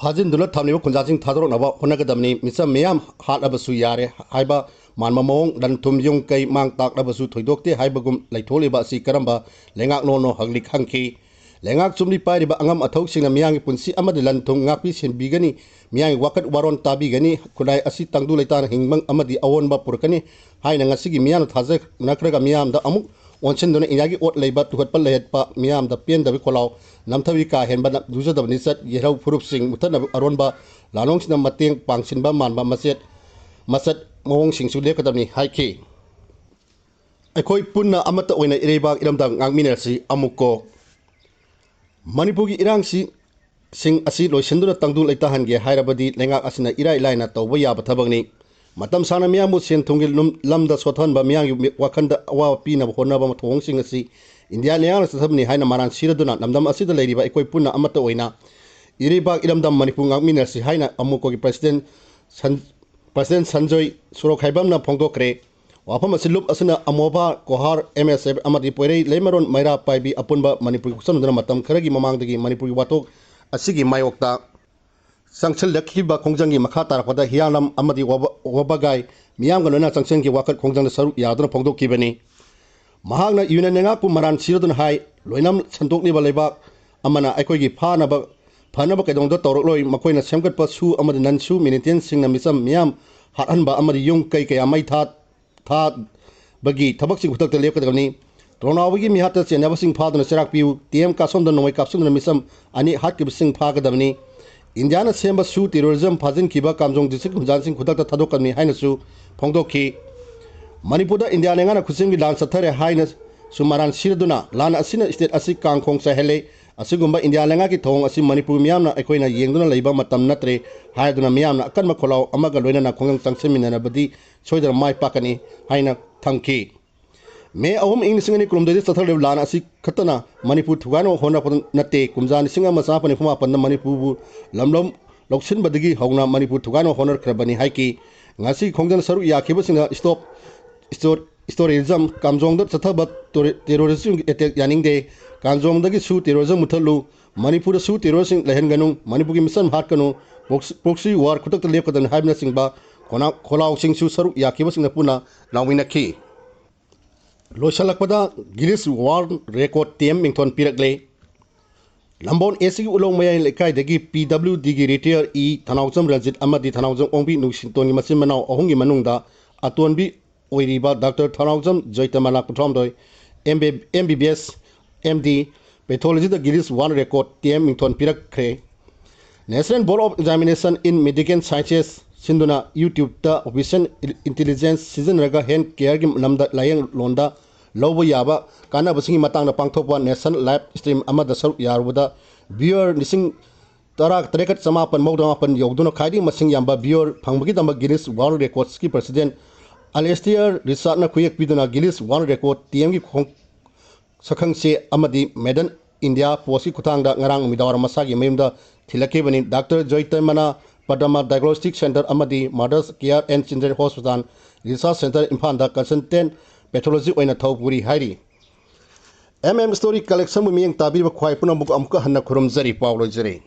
ꯐꯥꯖꯤꯟꯗꯨꯅ ꯊꯝꯂꯤꯕ ꯈꯨꯟꯖꯥꯁꯤꯡ ꯊꯥꯗꯣꯔꯛꯅꯕ ꯍꯣꯠꯅꯒꯗꯕꯅꯤ꯫ ꯃꯤꯆꯝ ꯃꯤꯌꯥꯝ ꯍꯥꯠꯂꯕꯁꯨ ꯌꯥꯔꯦ ꯍꯥꯏꯕ ꯃꯥꯟꯕ ꯃꯑꯣꯡ, ꯂꯟ ꯊꯨꯝ ꯌꯨꯝ ꯀꯩ ꯃꯥꯡ ꯇꯥꯛꯂꯕꯁꯨ ꯊꯣꯏꯗꯣꯛꯇꯦ ꯍꯥꯏꯕꯒꯨꯝ ꯂꯩꯊꯣꯛꯂꯤꯕ ꯑꯁꯤ ꯀꯔꯝꯕ ꯂꯩꯉꯥꯛꯅꯣꯅꯣ ꯍꯪꯂꯤ ꯍꯪꯈꯤ꯫ ꯂꯩꯉꯥꯛ ꯆꯨꯝꯂꯤ ꯄꯥꯏꯔꯤꯕ ꯑꯉꯝ ꯑꯊꯧꯁꯤꯡꯅ ꯃꯤꯌꯥꯝꯒꯤ ꯄꯨꯟꯁꯤ ꯑꯃꯗꯤ ꯂꯟ ꯊꯨꯝ ꯉꯥꯛꯄꯤ ꯁꯦꯟꯕꯤꯒꯅꯤ, ꯃꯤꯌꯥꯝꯒꯤ ꯋꯥꯀꯠ ꯋꯥꯔꯣꯟ ꯇꯥꯕꯤꯒꯅꯤ, ꯈꯨꯟꯅꯥꯏ ꯑꯁꯤ ꯇꯪꯗꯨ ꯂꯩꯇꯥꯅ ꯍꯤꯡꯕ ꯑꯃꯗꯤ ꯑꯑꯣꯟꯕ ꯄꯨꯔꯛꯀꯅꯤ ꯍꯥꯏꯅ ꯉꯁꯤꯒꯤ ꯃꯤꯌꯥꯝꯅ ꯊꯥꯖꯅꯈ꯭ꯔꯒ ꯃꯤꯌꯥꯝꯗ ꯑꯃꯨꯛ ꯑꯣꯟꯁꯤꯟꯗꯨꯅ ꯏꯟꯗꯤꯌꯥꯒꯤ ꯑꯣꯠ ꯂꯩꯕ ꯇꯨꯍꯠꯄ ꯂꯩꯍꯠꯄ ꯃꯤꯌꯥꯝꯗ ꯄꯦꯟꯗꯕ ꯈꯣꯜꯂꯥꯎ ꯅꯝꯊꯕꯤ ꯀꯥ ꯍꯦꯟꯕ ꯂꯨꯖꯗꯕ ꯂꯤꯆꯠ ꯌꯦꯜꯍꯧ ꯐꯨꯔꯨꯞꯁꯤꯡ ꯃꯨꯊꯠꯅꯕ ꯑꯔꯣꯟꯕ ꯂꯥꯂꯣꯡꯁꯤꯡꯅ ꯃꯇꯦꯡ ꯄꯥꯡꯁꯤꯟꯕ ꯃꯥꯟꯕ ꯃꯆꯦꯠ ꯃꯆꯠ ꯃꯑꯣꯡꯁꯤꯡꯁꯨ ꯂꯦꯞꯀꯗꯕꯅꯤ ꯍꯥꯏꯈꯤ꯫ ꯑꯩꯈꯣꯏ ꯄꯨꯟꯅ ꯑꯃꯠꯇ ꯑꯣꯏꯅ ꯏꯔꯩꯕꯥꯛ ꯏꯔꯝꯗꯝ ꯉꯥꯛꯃꯤꯟꯅꯔꯁꯤ ꯑꯃꯨꯛꯀꯣ꯫ ꯃꯅꯤꯄꯨꯔꯒꯤ ꯏꯔꯥꯡꯁꯤ ꯁꯤꯡ ꯑꯁꯤ ꯂꯣꯏꯁꯤꯟꯗꯨꯅ ꯇꯪꯗꯨ ꯂꯩꯇꯥꯍꯟꯒꯦ ꯍꯥꯏꯔꯕꯗꯤ ꯂꯩꯉꯥꯛ ꯑꯁꯤꯅ ꯏꯔꯥꯏ ꯂꯥꯏꯅ ꯇꯧꯕ ꯌꯥꯕ ꯊꯕꯛꯅꯤ꯫ ꯃꯇꯝ ꯁꯥꯡꯅ ꯃꯤꯌꯥꯝꯕꯨ ꯁꯦꯟ ꯊꯨꯝꯒꯤ ꯂꯨꯝ-, ꯂꯝꯗ ꯁꯣꯠꯊꯍꯟꯕ, ꯃꯤꯌꯥꯝꯒꯤ ꯃꯤ-, ꯋꯥꯈꯜꯗ ꯑꯋꯥꯕ ꯄꯤꯅꯕ ꯍꯣꯠꯅꯕ ꯊꯧꯑꯣꯡꯁꯤꯡ ꯑꯁꯤ ꯏꯟꯗꯤꯌꯥ ꯂꯩꯉꯥꯛꯅ ꯆꯠꯊꯕꯅꯤ ꯍꯥꯏꯅ ꯃꯔꯥꯟ ꯁꯤꯔꯗꯨꯅ ꯂꯝꯗꯝ ꯑꯁꯤꯗ ꯂꯩꯔꯤꯕ ꯑꯩꯈꯣꯏ ꯄꯨꯟꯅ ꯑꯃꯠꯇ ꯑꯣꯏꯅ ꯏꯔꯩꯕꯥꯛ ꯏꯔꯝꯗꯝ ꯃꯅꯤꯄꯨꯔ ꯉꯥꯛꯃꯤꯟꯅꯔꯁꯤ ꯍꯥꯏꯅ ꯑꯃꯨꯛꯀꯒꯤ ꯄ꯭ꯔꯁꯤꯗꯦꯟ ꯁꯟ-, ꯄ꯭ꯔꯁꯤꯗꯦꯟ ꯁꯟꯖꯣꯏ ꯁꯣꯔꯣꯛꯈꯥꯏꯕꯝꯅ ꯐꯣꯡꯗꯣꯛꯈ꯭ꯔꯦ꯫ ꯋꯥꯐꯝ ꯑꯁꯤ ꯂꯨꯞ ꯑꯁꯤꯅ ꯑꯃꯣꯕꯥ, ꯀꯣꯍꯥꯔ, ꯑꯦꯝ ꯑꯦꯁ ꯑꯦꯐ ꯑꯃꯗꯤ ꯄꯣꯏꯔꯩ ꯂꯩꯃꯔꯣꯟ ꯃꯩꯔꯥ ꯄꯥꯏꯕꯤ ꯑꯄꯨꯟꯕ ꯃꯅꯤꯄꯨꯔꯒꯤ ꯈꯨꯠꯁꯝꯅꯗꯨꯅ ꯃꯇꯝ ꯈꯔꯒꯤ ꯃꯃꯥꯡꯗꯒꯤ ꯃꯅꯤꯄꯨꯔꯒꯤ ꯋꯥꯊꯣꯛ ꯑꯁꯤꯒꯤ ꯃꯥꯌꯣꯛꯇ ꯆꯪꯁꯤꯜꯂꯛꯈꯤꯕ ꯈꯣꯡꯖꯪꯒꯤ ꯃꯈꯥ ꯇꯥꯔꯛꯄꯗ ꯍꯤꯌꯥꯡꯂꯝ ꯑꯃꯗꯤ ꯋꯥꯕ-, ꯋꯥꯕꯒꯥꯏ ꯃꯤꯌꯥꯝꯒ ꯂꯣꯏꯅꯅ ꯆꯪꯁꯤꯟꯈꯤ ꯋꯥꯀꯠ ꯈꯣꯡꯖꯪꯗ ꯁꯔꯨꯛ ꯌꯥꯗꯨꯅ ꯐꯣꯡꯗꯣꯛꯈꯤꯕꯅꯤ꯫ ꯃꯍꯥꯛꯅ ꯌꯨꯅꯤꯌꯟ ꯂꯩꯉꯥꯛꯄꯨ ꯃꯔꯥꯟ ꯁꯤꯔꯗꯨꯅ ꯍꯥꯏ, ꯂꯣꯏꯅꯝ ꯁꯟꯗꯣꯛꯂꯤꯕ ꯂꯩꯕꯥꯛ ꯑꯃꯅ ꯑꯩꯈꯣꯏꯒꯤ ꯐꯥꯅꯕ, ꯐꯅꯕ ꯀꯩꯗꯧꯅꯨꯡꯗ ꯇꯧꯔꯛꯂꯣꯏ꯫ ꯃꯈꯣꯏꯅ ꯁꯦꯝꯒꯠꯄ ꯁꯨ ꯑꯃꯗꯤ ꯅꯟ ꯁꯨ ꯃꯤꯂꯤꯇꯦꯟꯁꯤꯡꯅ ꯃꯤꯆꯝ ꯃꯤꯌꯥꯝ ꯍꯥꯠꯍꯟꯕ ꯑꯃꯗꯤ ꯌꯨꯝ ꯀꯩ ꯀꯌꯥ ꯃꯩ ꯊꯥ-, ꯊꯥꯕꯒꯤ ꯊꯕꯛꯁꯤꯡ ꯈꯨꯗꯛꯇ ꯂꯦꯞꯀꯗꯕꯅꯤ꯫ ꯇꯣꯔꯅꯥꯎꯕꯒꯤ ꯃꯤꯍꯥꯠꯇ ꯆꯦꯟꯅꯕꯁꯤꯡ ꯐꯥꯗꯨꯅ ꯆꯩꯔꯥꯛ ꯄꯤꯌꯨ꯫ ꯇꯤ ꯑꯦꯝ ꯀꯥꯁꯣꯝꯗ ꯅꯣꯡꯃꯩ ꯀꯥꯞꯁꯤꯟꯗꯨꯅ ꯃꯤꯆꯝ ꯑꯅꯤ ꯍꯥꯠꯈꯤꯕꯁꯤꯡ ꯐꯥꯒꯗꯕꯅꯤ꯫ ꯏꯟꯗꯤꯌꯥꯅ ꯁꯦꯝꯕ ꯁꯨ ꯇꯦꯔꯣꯔꯤꯖꯝ ꯐꯥꯖꯤꯟꯈꯤꯕ ꯀꯥꯝꯖꯣꯡ ꯗꯤꯁꯇ꯭ꯔꯤꯛ ꯈꯨꯟꯖꯥꯁꯤꯡ ꯈꯨꯗꯛꯇ ꯊꯥꯗꯣꯛꯀꯅꯤ ꯍꯥꯏꯅꯁꯨ ꯐꯣꯡꯗꯣꯛꯈꯤ꯫ ꯃꯅꯤꯄꯨꯔꯗ ꯏꯟꯗꯤꯌꯥ ꯂꯩꯉꯥꯛꯅ ꯈꯨꯠꯁꯦꯝꯒꯤ ꯂꯥꯟ ꯆꯠꯊꯔꯦ ꯍꯥꯏꯅꯁꯨ ꯃꯔꯥꯟ ꯁꯤꯔꯗꯨꯅ ꯂꯥꯟ ꯑꯁꯤꯅ ꯁ꯭ꯇꯦꯠ ꯑꯁꯤ ꯀꯥꯡꯈꯣꯡ ꯆꯥꯏꯍꯜꯂꯦ꯫ ꯑꯁꯤꯒꯨꯝꯕ ꯏꯟꯗꯤꯌꯥ ꯂꯩꯉꯥꯛꯀꯤ ꯊꯧꯑꯣꯡ ꯑꯁꯤ ꯃꯅꯤꯄꯨꯔ ꯃꯤꯌꯥꯝꯅ ꯑꯩꯈꯣꯏꯅ ꯌꯦꯡꯗꯨꯅ ꯂꯩꯕ ꯃꯇꯝ ꯅꯠꯇ꯭ꯔꯦ ꯍꯥꯏꯗꯨꯅ ꯃꯤꯌꯥꯝꯅ ꯑꯀꯟꯕ ꯈꯣꯜꯂꯥꯎ ꯑꯃꯒ ꯂꯣꯏꯅꯅ ꯈꯣꯡꯖꯪ ꯆꯪꯁꯤꯟꯃꯤꯟꯅꯔꯕꯗꯤ ꯁꯣꯏꯗꯅ ꯃꯥꯏ ꯄꯥꯛꯀꯅꯤ ꯍꯥꯏꯅ ꯊꯝꯈꯤ꯫ ꯃꯦ ꯑꯍꯨꯝ ꯏꯪ ꯂꯤꯁꯤꯡ ꯑꯅꯤ ꯀꯨꯟꯍꯨꯝꯗꯣꯏꯗ ꯆꯠꯊꯔꯤꯕ ꯂꯥꯟ ꯑꯁꯤ ꯈꯛꯇꯅ ꯃꯅꯤꯄꯨꯔ ꯊꯨꯒꯥꯏꯅꯕ ꯍꯣꯠꯅꯔꯛꯄ ꯅꯠꯇꯦ꯫ ꯀꯨꯝꯖꯥ ꯂꯤꯁꯤꯡ ꯑꯃ ꯆꯥꯃꯥꯄꯟ ꯅꯤꯐꯨ ꯃꯥꯄꯟꯗ ꯃꯅꯤꯄꯨꯔꯕꯨ ꯂꯝꯂꯧ-, ꯂꯧꯁꯤꯟꯕꯗꯒꯤ ꯍꯧꯅ ꯃꯅꯤꯄꯨꯔ ꯊꯨꯒꯥꯏꯅꯕ ꯍꯣꯠꯅꯔꯛꯈ꯭ꯔꯕꯅꯤ ꯍꯥꯏꯈꯤ꯫ ꯉꯁꯤ ꯈꯣꯡꯖꯪ ꯁꯔꯨꯛ ꯌꯥꯈꯤꯕꯁꯤꯡꯅ ꯏꯁꯇꯣꯞ, ꯏꯁꯇꯣ-, ꯏꯁꯇꯣꯔꯤꯖꯝ ꯀꯥꯝꯖꯣꯡꯗ ꯆꯠꯊꯕ ꯇꯣꯔꯤ-, ꯇꯦꯔꯣꯔꯤꯁꯁꯤꯡꯒꯤ ꯑꯦꯇꯦꯛ ꯌꯥꯅꯤꯡꯗꯦ꯫ ꯀꯥꯝꯖꯣꯡꯗꯒꯤ ꯁꯨ ꯇꯦꯔꯣꯔꯤꯖꯝ ꯃꯨꯊꯠꯂꯨ꯫ ꯃꯅꯤꯄꯨꯔꯗꯁꯨ ꯇꯦꯔꯣꯔꯤꯁꯁꯤꯡ ꯂꯩꯍꯟꯒꯅꯨ꯫ ꯃꯅꯤꯄꯨꯔꯒꯤ ꯃꯤꯆꯝ ꯍꯥꯠꯀꯅꯨ꯫ ꯄ꯭ꯔꯣꯛꯁꯤ, ꯄ꯭ꯔꯣꯛꯁꯤ ꯋꯥꯔ ꯈꯨꯗꯛꯇ ꯂꯦꯞꯀꯗꯕꯅꯤ ꯍꯥꯏꯕꯅꯆꯤꯡꯕ ꯈꯣꯅꯥ-, ꯈꯣꯜꯂꯥꯎꯁꯤꯡꯁꯨ ꯁꯔꯨꯛ ꯌꯥꯈꯤꯕꯁꯤꯡꯅ ꯄꯨꯟꯅ ꯂꯥꯎꯃꯤꯟꯅꯈꯤ꯫ ꯂꯣꯏꯁꯤꯜꯂꯛꯄꯗ Guinness world record T M ꯃꯤꯡꯊꯣꯟ ꯄꯤꯔꯛꯂꯦ꯫ ꯅꯝꯕꯣꯜ ꯑꯦꯁ ꯁꯤꯒꯤ ꯎꯂꯣꯡ ꯃꯌꯥꯏ ꯂꯩꯀꯥꯏꯗꯒꯤ ꯄꯤ ꯗꯕ꯭ꯂꯤꯎ ꯗꯤꯒꯤ ꯔꯤꯇꯥꯌꯔ ꯏ ꯊꯅꯥꯎꯖꯝ ꯔꯟꯖꯤꯠ ꯑꯃꯗꯤ ꯊꯅꯥꯎꯖꯝ ꯑꯣꯡꯕꯤ ꯅꯨꯡꯁꯤꯇꯣꯟꯒꯤ ꯃꯆꯤꯟ ꯃꯅꯥꯎ ꯑꯍꯨꯝꯒꯤ ꯃꯅꯨꯡꯗ ꯑꯇꯣꯟꯕꯤ ꯑꯣꯏꯔꯤꯕ ꯗꯥꯛꯇꯔ ꯊꯅꯥꯎꯖꯝ ꯖꯣꯏꯇꯃꯂꯥ ꯀꯨꯟꯊ꯭ꯔꯥꯍꯨꯝꯗꯣꯏ, M B B S, M D, ꯄꯦꯊꯣꯂꯣꯖꯤꯗ Guinness world record T M ꯃꯤꯡꯊꯣꯟ ꯄꯤꯔꯛꯈ꯭ꯔꯦ꯫ National Board of Examination in Medical Sciences ꯁꯤꯟꯗꯨꯅ YouTube-ꯇ artificial intelligence ꯁꯤꯖꯤꯟꯅꯔꯒ health care-ꯒꯤ ꯂꯝꯗ ꯂꯥꯌꯦꯡꯂꯣꯟꯗ ꯂꯧꯕ ꯌꯥꯕ ꯀꯥꯟꯅꯕꯁꯤꯡꯒꯤ ꯃꯇꯥꯡꯗ ꯄꯥꯡꯊꯣꯛꯄ national live stream ꯑꯃꯗ ꯁꯔꯨꯛ ꯌꯥꯔꯨꯕꯗ viewer ꯂꯤꯁꯤꯡ ꯇꯔꯥ ꯇꯔꯦꯠ ꯆꯃꯥꯄꯟ ꯃꯧꯗ꯭ꯔꯥ ꯃꯥꯄꯟ ꯌꯧꯗꯨꯅ ꯈ꯭ꯋꯥꯏꯗꯒꯤ ꯃꯁꯤꯡ ꯌꯥꯝꯕ viewer ꯐꯪꯕꯒꯤꯗꯃꯛ Guinness World Records-ꯀꯤ president Alasdair Richard-ꯅ ꯈꯨꯌꯦꯛ ꯄꯤꯗꯨꯅ Guinness World Record ꯇꯤ ꯑꯦꯝꯒꯤ ꯈꯣꯡ-, ꯁꯛꯈꯪꯆꯦ ꯑꯃꯗꯤ Made in India Post-ꯀꯤ ꯈꯨꯠꯊꯥꯡꯗ ꯉꯔꯥꯡ ꯅꯨꯃꯤꯗꯥꯡꯋꯥꯏꯔꯝ ꯃꯁꯥꯒꯤ ꯃꯌꯨꯝꯗ ꯊꯤꯜꯂꯛꯈꯤꯕꯅꯤ꯫ ꯗꯥꯛꯇꯔ ꯖꯣꯏꯇꯃꯅ ꯄꯗꯃ Diagnostic Center ꯑꯃꯗꯤ Mother's Care and Children Hospital Research Center ꯏꯝꯐꯥꯜꯗ consultant pathology ꯑꯣꯏꯅ ꯊꯧ ꯄꯨꯔꯤ ꯍꯥꯏꯔꯤ꯫ ꯑꯦꯝ ꯑꯦꯝ Story Collection-ꯕꯨ ꯃꯤꯠꯌꯦꯡ ꯇꯥꯕꯤꯕ ꯈ꯭ꯋꯥꯏ ꯄꯨꯝꯅꯃꯛ ꯑꯃꯨꯛꯀ ꯍꯟꯅ ꯈꯨꯔꯨꯝꯖꯔꯤ꯫ ꯄꯥꯎ ꯂꯣꯏꯖꯔꯦ꯫